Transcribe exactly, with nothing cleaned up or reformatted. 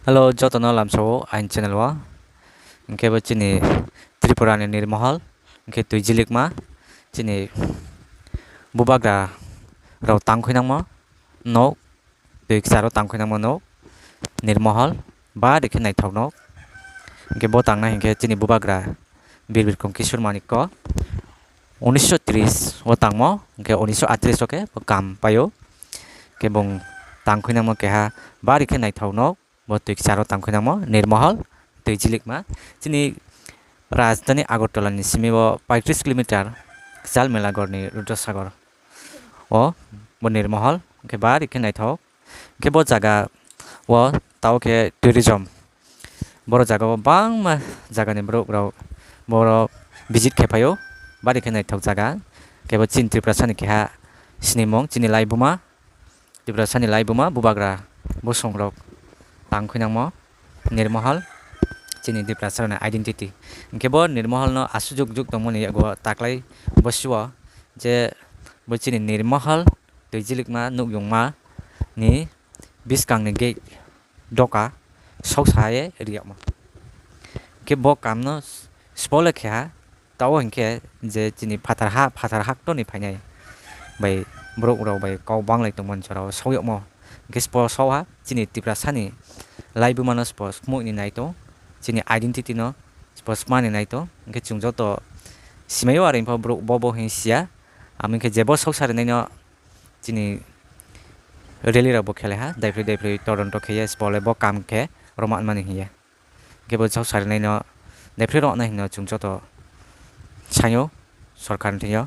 Hello, jotono lamsao aini channel o. Hwnkhe bo chini Tripura ni Nirmohol, hwnkhe twi jilikma chini bubagra rok tang khuinangmo nok, twi kwcharo tang khuinangmo nok, Nirmohol, bari khe naithok nok. Hwnkhe bo tangnai hwnkhe chini bubagra Bir Bikromkishore Manikya unisho tris o tangmo, hwnkhe unisho atris o khe bo kam paio. Khe bung tang khuinangmo keha bari khe naithok nok, bo twi kwcharo tang khuinangmo Nirmohol twi jilikma. Chini rajdhani Agartala ni simi o paitris kilometer kwchal Melagor ni Rudra Sagar o bo Nirmohol, hwnkhe bari khe naithok. Hwnkhe bo jaga o tao khe tourism, boro jaga o bangma jagani borok rok boro visit khe phaio, bari khe naithok jaga. Hwnkhe bo chini Tiprasani keha sinimung, chini laibuma, Tiprasani laibuma bubagra bosong rok tang khuinangmo Nirmohol, chini Tiprasani identity. Hwnkhe bo Nirmohol no aswk juk juk tongmani yago taklai bosio je bo chini Nirmohol twi jilikma nukyungma ni bwskangni gate doka soksa ye riyokma. Hwnkhe bo kamno sipole kheha, tao hwnkhe je chini phatar ha, phatar haktoni phainai bai borok rok bai kok banglai tongmani jorao sokyokmo. Hwnkhe sipole sokha chini Tiprasani laibumano sipole sumui ni naitong, chini identity no sipole sumani naitong. Hwnkhe chwng joto simaio, are wngkha borok bo bo hwnwi siya. Amo wngkhe jebo soksa rwnaino chini rally rok bo khelai ha, daiphrwi daiphrwi todonto khaiya, sipole bo kam khe rwma mani hiya. Hwnkhe bo soksa rwnaino daiphrwi rwna hinwi chwng joto saio sorkar ni thangyo.